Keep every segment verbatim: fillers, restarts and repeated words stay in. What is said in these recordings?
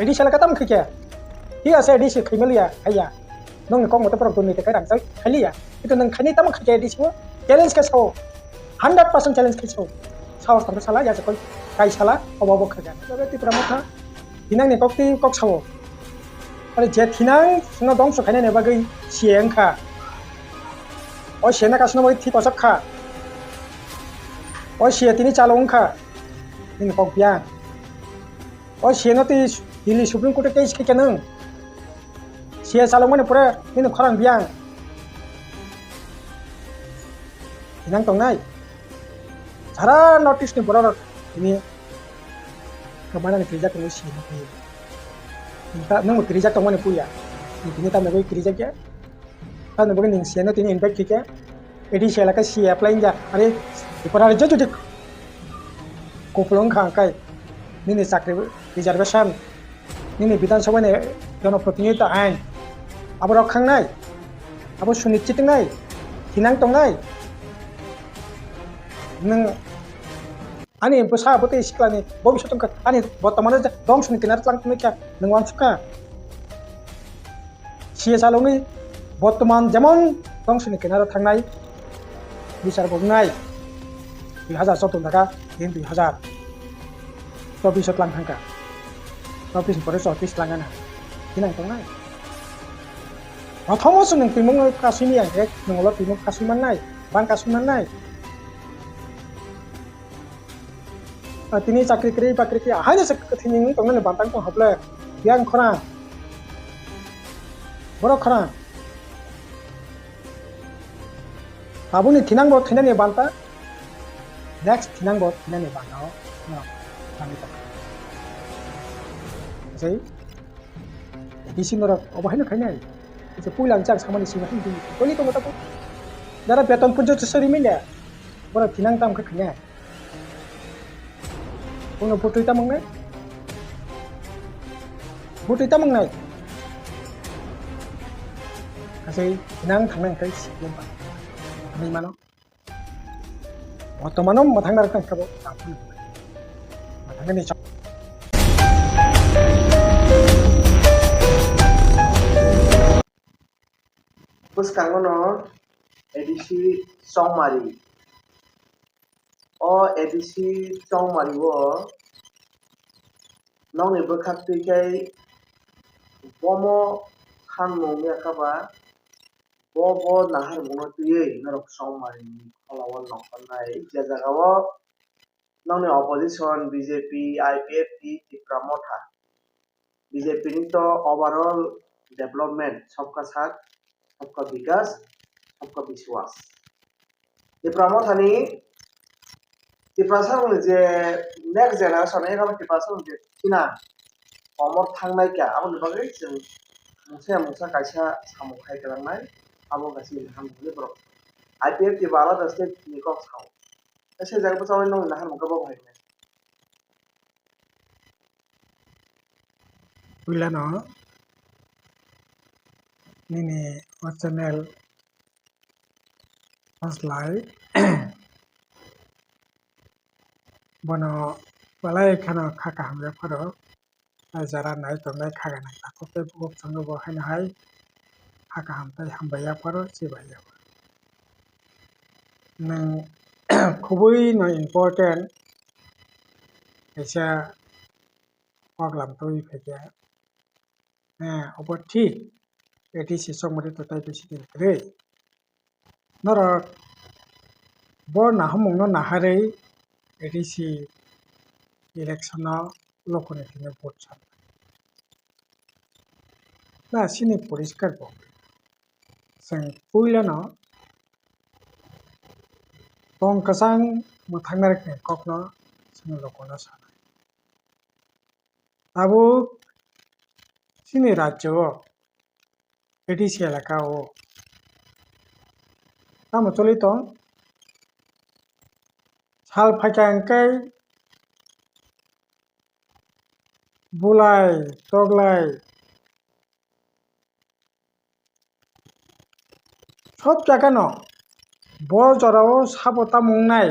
A D C elaka tamo khaikhe? Thik ase, A D C khaimaliya, haiya. Nongni kok mote borok durniti khai rang chai khailiya. Kintu nwng khainai tamo khaikhe A D C o? Challenge khe sao. Hundred percent challenge khai sao. Sahos tangkhe sala, yachakoi kai sala, obo obo khaikhe. Jobe Tipra Motha, thinangni kok twi kok sao. Are je thinang chwngno dongso khainani bagwi C A wngkha. O C A no kasino bagwi thik ochak kha. O C A tini chalo wngkha. Nini kok biyang. O C A no twi Delhi Supreme Court o case khe khe nwng. C A chalokmani pore nini khorang biyang. Thinang tongnai. Sara North East ni borok rok tini kwmana ni kirijak tongwi C A no twi. Nwng ta-, nwng bo kirijak tongmani puya. Tini tamni bagwi kirijak ya. Tamni bagwi nwng C A no tini invite khe khe. A D C elaka C A apply wngya. Are Tripura rajyo jodi kupulung kha kai. Nini chakri reservation. Nini Bidhan Sabha ni jonoprotinidhitto ain. Abo rok khangnai. Abo sunichit wngnai. Thinang tongnai. Nwng ani bwsa abo tei siklani bobiswt wngkha. Ani bortomano je dongso ni kinaro tlang tongwi kha. Nwng uansukha. C A chalogwi bortoman jemon dongso ni kinaro thangnai bichar bo wngnai. Dui hazar chotton taka, din dui hazar chobbish o tlang thangkha. Chobbish ni pore chobbish tlang gana. Thinang tongnai. Prothom o chwng nwng twimung kasui manya hwnkhe nwng ulo twimung kasui mannai, bang kasui mannai. Ah, tini chakri kwrwi bakri khe haino se kwthwini wng tongnani bantang tong haple. Yang khorang. Borok khorang. Tabukni thinang bo thinani banta. Next thinang bo thinani banta o. No. Tani ta. Sei. Bisi norok obo haino khainai. Ise puila ang chak samani sima hin dini. Toni tongo tabu. Dara beton punjo chusori mile. Borok thinang tam khe khainai. Bono bwtwi tamo wngnai? Bwtwi tamo wngnai? Asai nang thangnai hwnkhe sikhe ba. Hinwi mano. Bortomano mwthangna rwkha hwnkhe bo tangphuru. Mwthangnani chok. Bwskango no A D C Chongmari. O A D C Chongmari o nokni bwkhak twi khe bomo khanmung ya kha ba, bo bo naharmung no twiwi norok Chongmari ni khola o nongkhornai je jaga o nokni opposition B J P, I P F T, Tipra Motha. B J P ni to overall development, sabka saath, sabka vikas, sabka biswas. Tipra Mothani, Tiprasa rokni je next generation, abo Tiprasa rokni je thina komor thangnai kha, aboni bagwi chwng mungsa ya mungsa kaisa samung khai kwlangnai, abo kaisa hamjaknai borok. I P F T ba alada state ni kok sao. Kaisa jaga bwchalwi nokni naharmung khe bo bahai wngnai. Puilano nini o channel hoslai bono belai kheno kha kaham yapharo, jara nai tongnai kha gana takhuk tei bukhuk chwngno bo haino hai kha kaham tei hambai yapharo chibai yapharo. Nwng khubui no important kaisa kok lam twi phaikha. Eh, obo thik A D C Chongmari to tei bisi din kwrwi. Norok bo naharmung no naharwi A D C election o lokoni thani vote sa. Na sini poriskar bo. Chwng puilano tong kwchang mwthangna rwkni kokno chwng lokno sanai. Tabuk chini rajyo o A D C elaka o tamo choli tong? Sal phaikha hwnkhe bulai toglai sob jaga no bo jora o sabo tamo wngnai,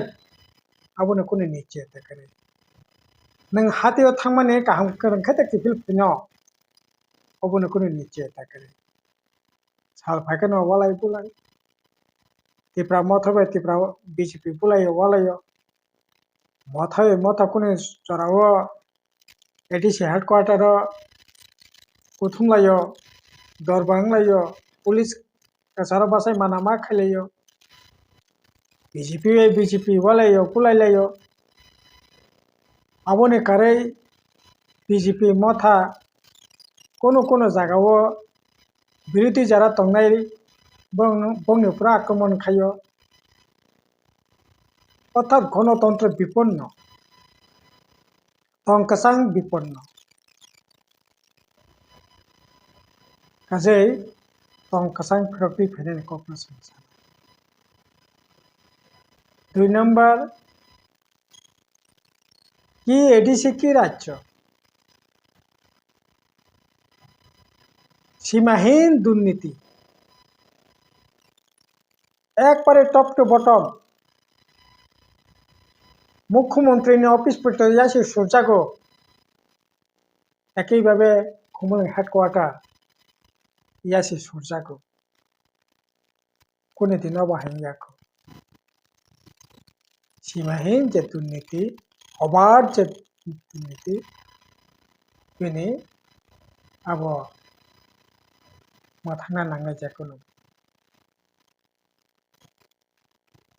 aboni kunu niche ta kwrwi. Nwng hatio thangmani kaham kwrwng khe ta kiphil phino. Obono kunu niche ta kwrwi. Sal phaikhe no walai bulai. Tipra motha bai Tipra B J P bulaio walaio. Motha bai motha kunu jorao A D C headquarter o kuthumlaio, dorba wnglaio, police kwcharo bachai mana ma khailaio, B J P bai B J P walaio, kulailaio. Aboni karwi B J P motha kunu kunu jagao birodhi jara tongnai bong-, bongni upro akromon khaio. Orthat gonotontro biponno, tong kwchang biponno. Kajei tong kwchang phirokwi phainani kokno swngsa. Dui number, ki A D C ki rajyo? Simahin durniti. Ekbare top to bottom. Mukhyamantri ni office porjonto yasi surjago. Ekibhabe Khumulwng headquarter yasi surjago. Kuni dino bo hamya kho. Simahin je durniti, obar je durniti, bini abo mwthangna nangnai je kunu.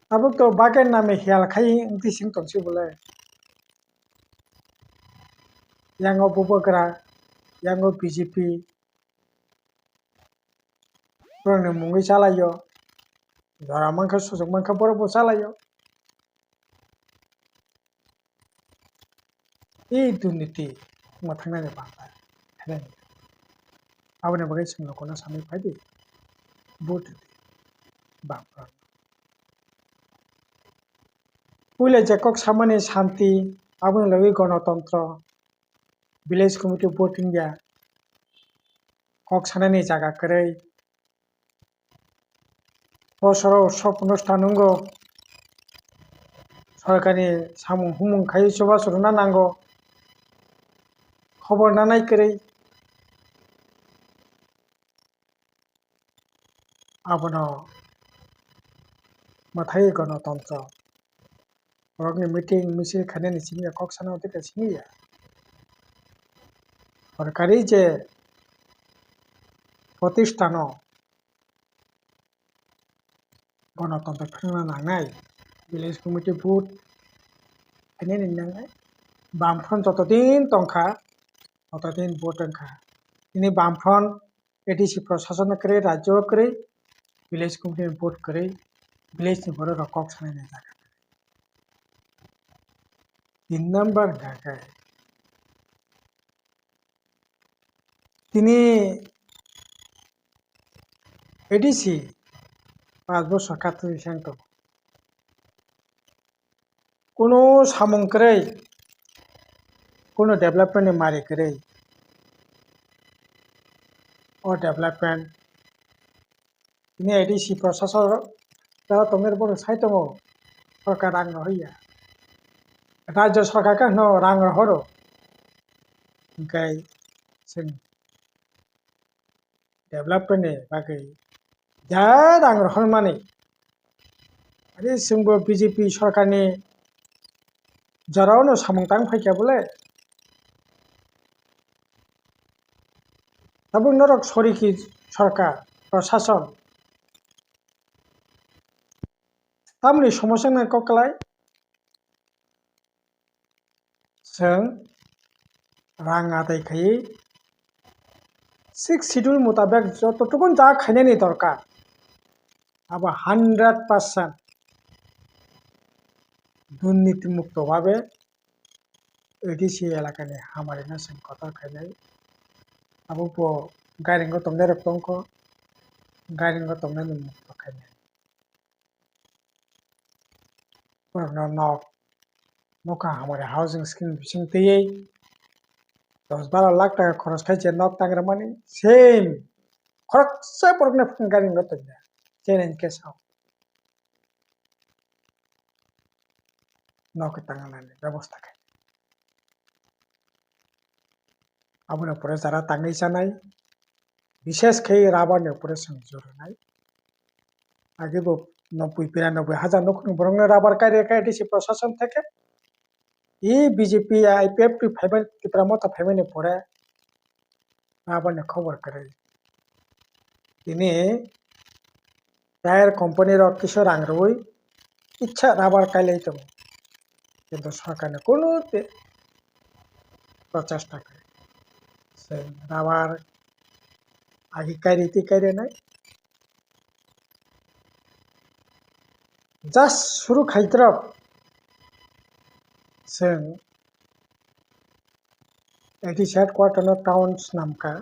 Tabuk to bagen nami hiyal khai wngtwi sing tongsi bole. Yango bubagra, yango B J P, borokni mungwi chalaio, jora mankha, sujuk mankha, borok bo chalaio. E durniti mwthangnani bangla khainani. Aboni bagwi chwng no kono sanwi phaidi, vote rwdi bangphano. Puila je kok samani santi, aboni logi gonotontro, village committee vote wngya, kok sanani jaga kwrwi, bosoro sok onusthan wngo, sorkarni samung humung khai chubachu rwna nango, khobor nanai kwrwi. Abono mwthai gonotontro. Borokni meeting misil khainani simi ya, kok sana tei simi ya. Sorkari je protistano gonotontro phwrwngna nangnai, village committee vote khainani nangnai. Bamfront jotodin tongkha, totodin vote wngkha. Tini Bamfront A D C prosason kwrwi, rajyo kwrwi, village committee ni vote kwrwi, village ni borok rok kok sanai nai jaga. Tin number hwnkha khe tini A D C panch bosor khatwi sang tongo. Kunu samung kwrwi, kunu development ni mari kwrwi. O development tini A D C prosason jora tongmani borok sai tongo, sorkar rang rohorya. Rajyo sorkar khe no rang rohoro. Hwnkhe chwng development ni bagwi ja rang rohormani. Ari chwngbo B J P sorkarni jorao no samung tang phaikha bole. Tabuk norok soriki sorkar, prosason tamni somosya nai kok kwlai? Chwng rang atai khaiwi Sixth Schedule mutabek joto tukun ja khainani dorkar, abo hundred percent durniti mukto babe A D C elakani hamarino chwng kotor khainai. Abo bo gairingo tongnairok tongkho, gairingo tongnani mukto khainai. Borokno nok, nokha hamari housing scheme bising twiwi dos baro lakh taka khoros khai je nok tangrwmani, same khoroksa borokno phano gari wngwi tongya, challenge khe sao nok tangnani bebosta khai. Aboni pore jara tangwi chanai, bishesh khe rubber ni upore chwng jora nai. Age bo noboi biranoboi hajar nukhungni borokno rubber kai rwkha A D C prashason theke. I B J P I P F T phaimani, Tipra Motha phaimani pore rubber ni khobor kwrwi. Tini tire company rok kisa rang rwui kisa rubber kailai tongo, kintu sorkarni kunu te prochesta kwrwi. Chwng rubber agi kairi tei kairi nai. Just suru khaidrop chwng A D C headquarter no town swnamkha.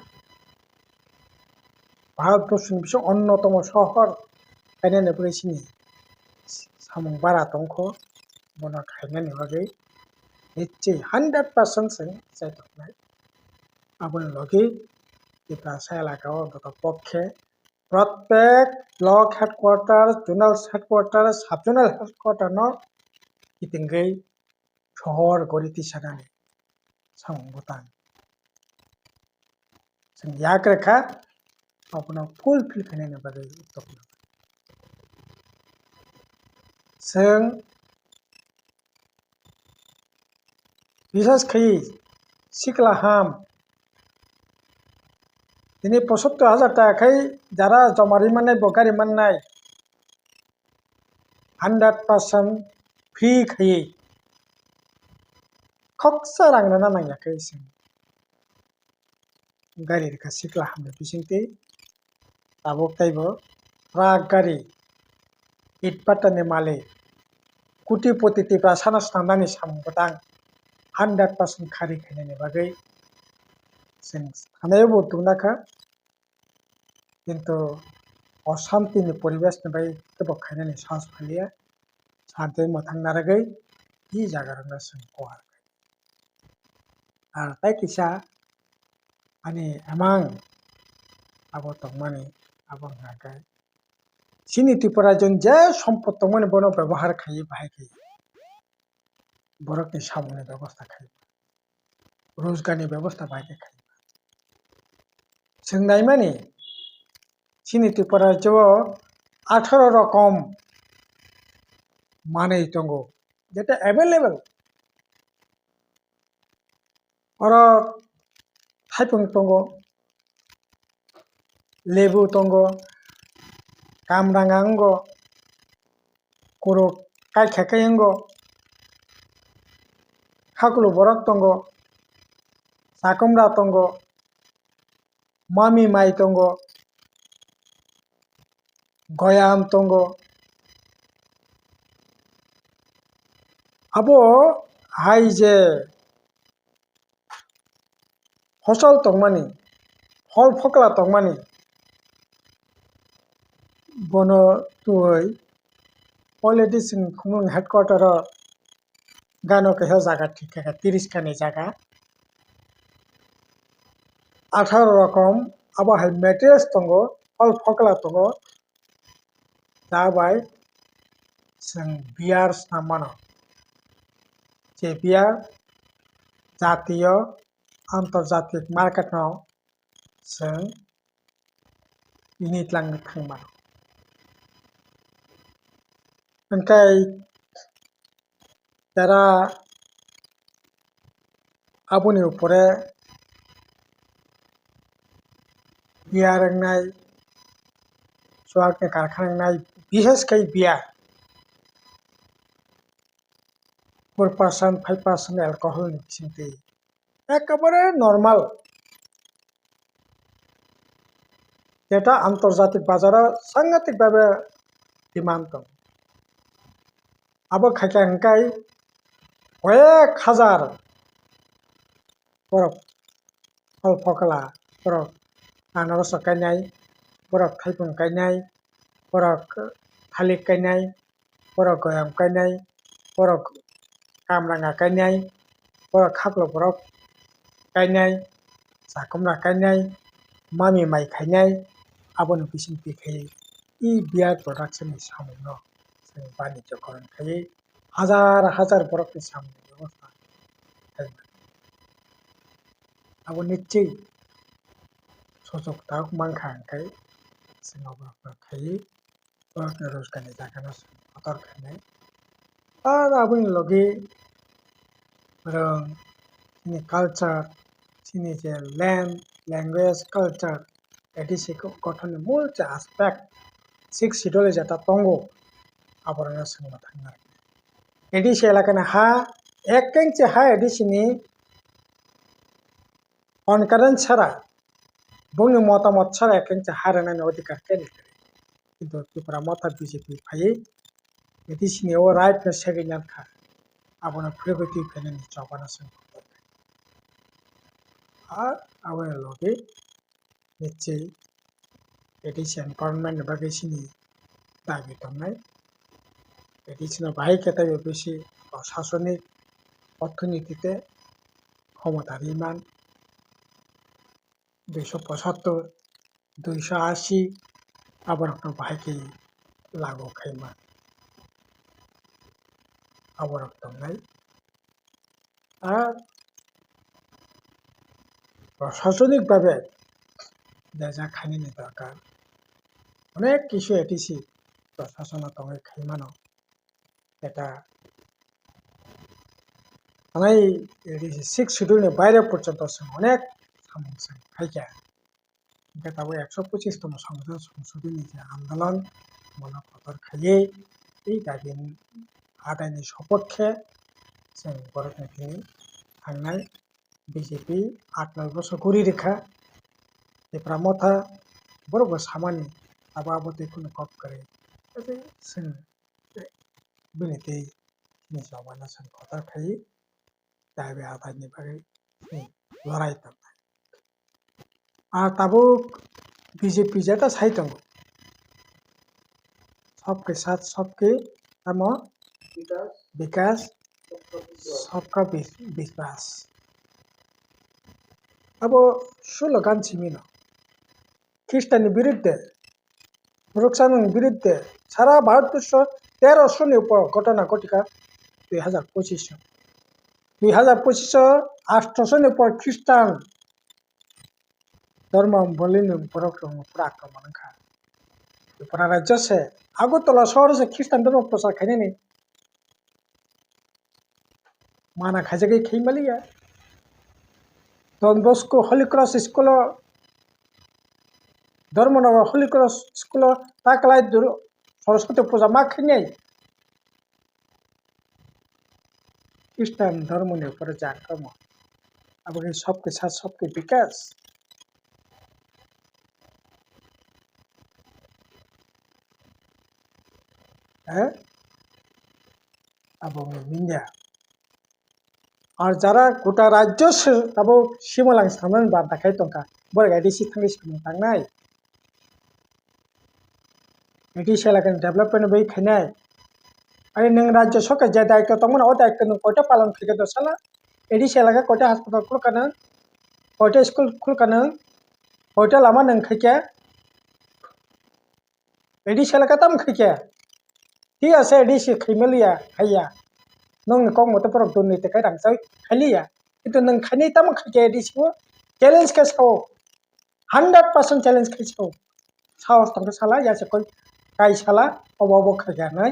Bharat borsoni bising onnotomo sohor khainani bagwi chini samung bara tongkho, bono khainani bagwi nischoi hundred percent chwng chai tongnai. Aboni logi Tiprasa elaka o doka pokhe protek block headquarter, zonal headquarter, sub zonal headquarter no kitingwi sohor gori tisanani samung bwtang. Chwng yak rwkha, abono fulfill khainani bagwi uktokno. Chwng bishesh khai sikla ham tini pochottor hajar taka khai jara joma ri mannai bo gari mannai hundred percent free khaiwi khoksa rang rwna nangya khe chwng gari rwkha sikla hamni bisingtwi. Tabuk teibo truck gari, itpatani malik, kutipoti Tiprasano swnamnani samung bwtang hundred percent khari khainani bagwi chwng sanaibo tongna kha, kintu oshantini poribeshni bai kebo khainani sahos phailiya, shanti mwthang narwgwi i jagarokno chwng kuar. Ar tei kisa ani emang abo tongmani abo wngkha khe chini Tripura rajyoni je sompot tongmani bono bebohar khaiwi bahai khe borokni samungni bebosta khai, rojgarni bebosta bahai khe khai. Chwng naimani chini Tripura rajyo o atharo rokom manwi tongo, jeta available. Oro thaipung tongo, lebu tongo, kamranga wngo, kuro kaikha khe wngo, khakulu borok tongo, chakomra tongo, mami mai tongo, goyam tongo. Abo hai je hosol tongmani, hol phokla tongmani, bono twi already chwng khumulwng headquarter o gano kaisa jaga thik kha kha, tiris kani jaga. Atharo rokom abo hai materials tongo, hol phokla tongo, ta bai chwng beer swnam mano. Je beer jatiyo antarjatik market no chwng ini twlangwi thang mano. Hwnkhe jara aboni upore beer wngnai, chuakni karkhana wngnai, bishesh khai beer, four percent, five percent alcohol ni bisingtwi ekebare normal. Jeta antarjatik bazaro sangatik babe demand tong. Abo khaikha hwnkhe koyek hajar borok hol phokla, borok anaroso kainai, borok thaipung kainai, borok thalik kainai, borok goyam kainai, borok kamranga kainai, borok khaklo borok kainai, chakomra kainai, mami mai khainai, aboni bising twi khai i beer production ni samung no chwng banijyo koron khai hajar hajar borok ni samung ni bebosta khai mano. Abo nichwi suchuk tabuk mankha, hwnkhe chwng oborokno khaiwi borokni rojgarni jagano chwng kotor khainai. Ar aboni logi rwng chini culture, chini je land, language, culture, A D C gothonni mul je aspect, sixth schedule jeta tongo, aborokno swngma thangnai. A D C elakani ha, ek inch ha A D C ni concurrence chara, bongni motamot chara ek inch ha rwnani odhikar khe rikha. Kintu Tipra Motha B J P phaiwi A D C ni o right no segwi nang kha, abono phirogwi twi phainani chobana chwng. Ar aboni logi nichwi A D C government ni bagwi chini dabi tongnai. A D C no bahai khe teibo bisi prosasonik, orthonoiti tei khomota riman, duiso pochattor, duiso ashi, aborokno bahai khe lagu khaima aborok tongnai. Ar prosasonik babe jajak khainani dorkar. Onek kisu A D C prosasono tongwi khaimano. Eta anai sixth schedule ni baire porjonto chwng onek samung chwng khaikha. Hwnkhe tabuk ekso pochis tongmo Songbidan Songsodini je andolon, bono kotor khaiwi tei dabi adaini sopokhe chwng borokni thani thangnai. B J P aat noi bosor guri rikha, Tipra Motha borokbo samani, abo abo tei kunu kok kwrwi. Kaisa chwng bini tei chini chobana chwng kotor khaiwi dabi adaini bagwi chwng lorai tongnai. Ar tabuk B J P jeta sai tongo, sabke sath sabke tamo bikas, sabka bi-, biswas. Abo slogan simino Khristanni birudde, Muruksano birudde sara Bharatborsho terosho ni upor ghotona ghotika dui hazar pochish o. Dui hazar pochish o athroso ni upor Khristan dhormo bolini borok rok pura akromon wngkha. Tripura rajyo se Agartala sohor se Khristan dhormo prochar khainani mana khaijagwi khaimaliya. Don Bosco Holy Cross School o, Dharmanagar Holy Cross School o taklai duru Saraswati puja ma khainai. Khristan dhormoni upore je akromon. Abo khe sabke sath sabke bikas. Eh? Abo wngwi manya. Ar jara gota rajyo se abo simalang samani banta khai tongkha, borok A D C thangwi samung tangnai. A D C elakani development bai khainai. Ani nwng rajyo sorkar je daityo tongmani, o daityo nwng koita palon khaikhe do sala? A D C elaka koita hospital khulkha nwng, koita school khulkha nwng, koita lama nwng khaikhe? A D C elaka tamo khaikhe? Thik ase, A D C khaimaliya, khaiya. Nwngni kok mote borok durniti khai rang chawi khailiya. Kintu nwng khainai tamo khaikhe A D C o? Challenge khe sao. Hundred percent challenge khai sao. Sahos tongkhe sala, ya se koi kai sala, obo obo khaikhe nai.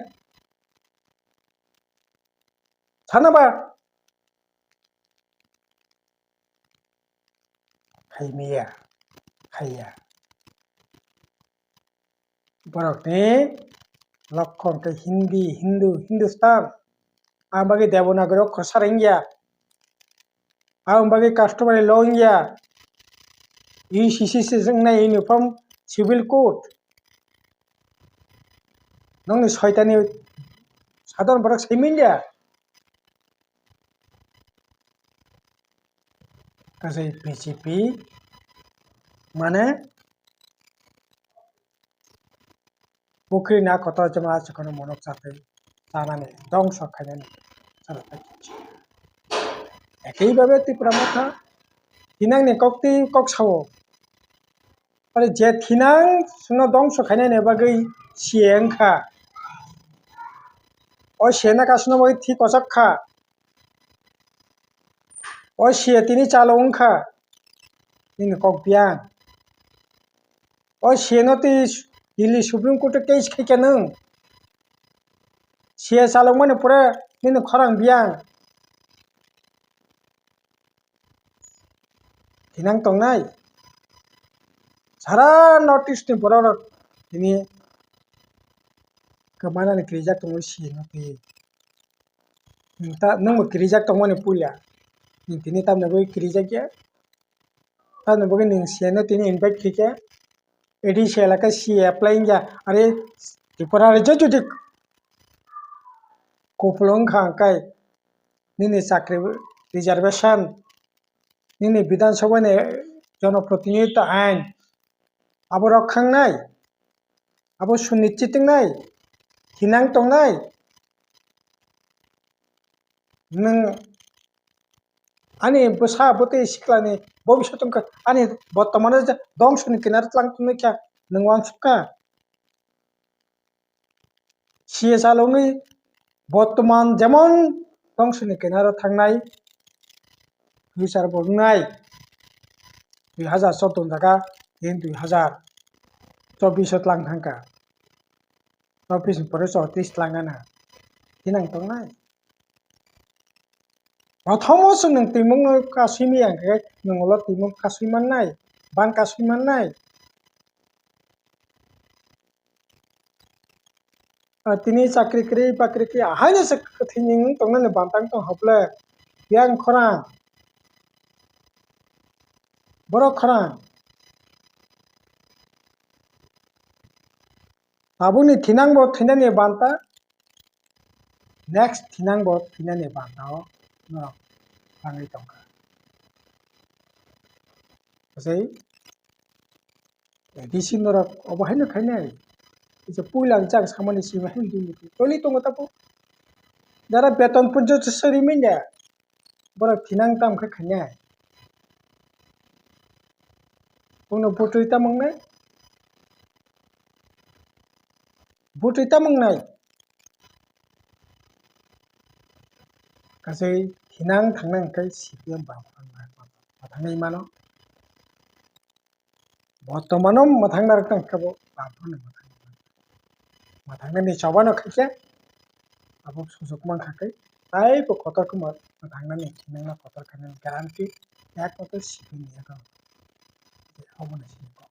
Sana ba? Khaimaya, khaiya. Borokni lokkon khe Hindi, Hindu, Hindustan. Ang bagwi Devanagari okhor sara wngya. Ang bagwi customary law wngya. U C C se wngnai uniform civil code. Nokni soitani sadharon borok simi wngya. Kasai B J P mane pukhri na kotor joma achukono monok chatwi chanani dongso khainani chana pai. Ekei babe Tipra Motha thinangni koktwi kok sao. Aro je thinang chwngno dongso khainani bagwi C A wngkha. O C A na kasino bagwi thwi kwchak kha. O C A tini chalo wngkha. nini kok biyang. O C A no twi Delhi Supreme Court o case khaikha nwng. C A chalokmani pore nini khorang biyang. Thinang tongnai. Sara North East ni borok rok tini kwmanani kirijak tongo C A no twi. Nwng ta-, nwng bo kirijak tongmani puila. Nwng tini tamni bagwi kirijak ya. Tamni bagwi nwng C A no tini invite khaikha. A D C elaka C A apply wngya. Are Tripura rajyo jodi kupulung wngkha hwnkhe nini chakri reservation, nini Bidhan Sabha ni jonoprotinidhitto ain, abo rok khangnai, abo sunichit wngnai, thinang tongnai. Nwng ani bwsa bwtwi siklani bobiswt wngkha, ani bortomano je dongsoni kinaro tlang tongwi kha, nwng uansuk kha. C A chalogwi bortoman jemon dongsoni kinaro thangnai, future bo wngnai, dui hazar choudo jaga, tini dui hazar chobbish o tlang thangkha, chobbish ni pore chowtris tlang gana, thinang tongnai. Prothomo se nwng twimungno kasui maya hwnkhe nwng ulo twimung kasui mannai, ban kasui mannai. Ah, tini chakri kwrwi bakri kwrwi ahaino se kwthwini wng tongnani bantang tong hokle. Yang khorang. Borok khorang. Tabukni thinang bo thinani banta, next thinang bo thinani banta o norok tangwi tongkha. Asai A D C norok obo haino khainai. Kisa puila ang jak samani simi haino dui muti. Toli tongo tabu. Jara beton punjo sari manya. Borok thinang tam khe khainai. Bono bwtwi tam wngnai. Bwtwi tam wngnai. Kasai thinang thangnai hwnkhe C P M ba mwthangwi mano. Bortomano mwthang narwkna hwnkhe bo bamphano mwthang. Mwthangnani chobano khaikhe abo sujuk mankha khe taibo kotor khe mwthangnani thinangno kotor khainani guarantee ekmatro C P M ni yago. Obono sini kok.